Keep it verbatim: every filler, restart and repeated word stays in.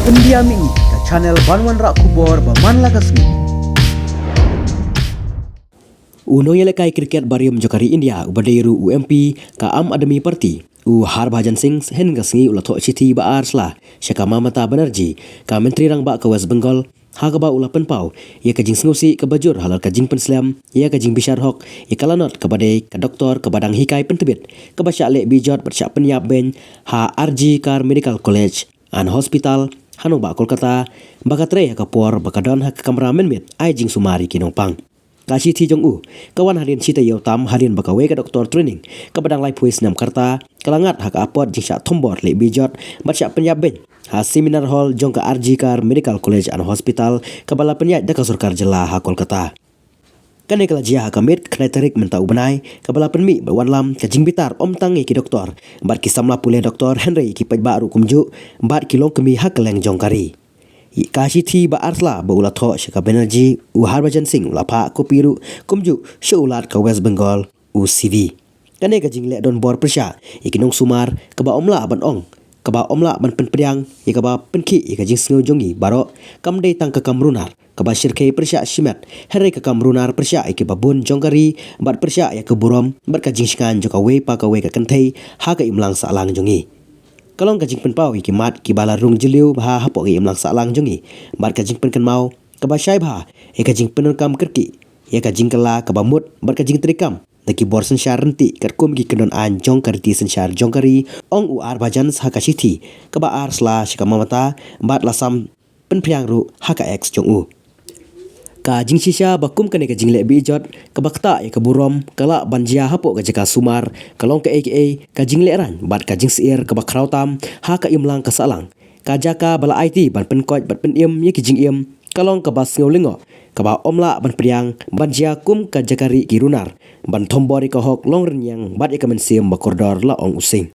India Mini, ka channel ban wanrah khubor ba man la ka sngi. U nongïalehkai cricket barium jong ka ri India, uba dei ruh u M P ka Aam Aadmi Party, u Harbhajan Singh, hynne ka sngi u la thoh shithi ba ar sla sha ka Mamata Banerjee, ka Myntri Rangbah ka West Bengal, ha kaba u la pynpaw ïa ka jingsngewsih kaba jur halor ka jingpynslem ïa ka jingbishar hok ïa ka lanot kaba dei ka doktor kaba dang hikai pyntbit, kaba shah leh bejot bad shah pynïap beiñ ha R G Kar Medical College and Hospital ha nongbah Kolkata, ba ka trei ha ka por ba ka don ha ka kamra mynmiet ai jingsumar ïa ki nongpang. Ka shithi jong u ka wan hadien shi taïew tam, hadien ba kawei ka doktor training kaba dang laiphew snem ka rta ka la ngat ha ka apot jingshah thombor, leh bejot bad shah pynïap beiñ ha seminar hall jong ka R G Kar Medical College and Hospital, kaba la pynïaid da ka sorkar jylla ha Kolkata. Kane ka la jia ha ka miet khyndai tarik mynta u bnai, kaba la pynmih bad wanlam ka jingbitar ym tang ïa ki doktor bad ki samla pule doktor, hynrei ïa ki paidbah ruh kumjuh bad ki longkmie ha kylleng jong ka ri. Ïa ka shithi ba ar sla ba u la thoh sha ka Banerjee, u Harbhajan Singh u la phah copy ruh kumjuh sha u Lat ka West Bengal, u C V. Kane ka jingleh donbor pyrshah ïa ki nongsumar, kaba ym lah ban ong, kaba ym lah ban pynpdiang, ïa kaba pynkhih ïa ka jingsngew jong ngi baroh, kam dei tang ka kam runar kaba shyrkhei pyrshah shimet, hynrei ka kam runar pyrshah ïa kiba bun jong ka ri bad pyrshah ïa ka burom bad ka jingshngaiñ jong kawei pa kawei ka kynthei ha ka imlang sahlang jong ngi. Ka long ka jingpynpaw ïa ki mat kiba la rung jylliew bha hapoh ka imlang sahlang jong ngi, bad ka jingpynkynmaw kaba shai bha ïa ka jingpyndonkam kyrkieh ïa ka jingkylla kaba mut bad ka jingtrei kam na ki bor synshar ryntih katkum ki kyndon aiñ jong ka riti synshar jong ka ri, ong u Harbhajan ha ka shithi kaba ar sla sha ka Mamata, bad la sam pynphriang ruh ha ka X jong u. Ka jingshisha ba kum kane ka jingleh bejot kaba ktah ïa ka burom ka lah ban jia hapoh ka jaka sumar, ka long kaei kaei ka jinglehraiñ bad ka jingsyier kaba khraw tam ha ka imlang ka sahlang. Ka jaka ba la aiti ban pynkoit bad pynim ïa ki jingim ka long kaba sngew lyngngoh, kaba ym lah ban pdiang ban jia kum ka jaka rieh ki runar, ban thombor ïa ka hok longrynïeng bad ïa ka mynsiem ba kordor, la ong u Singh.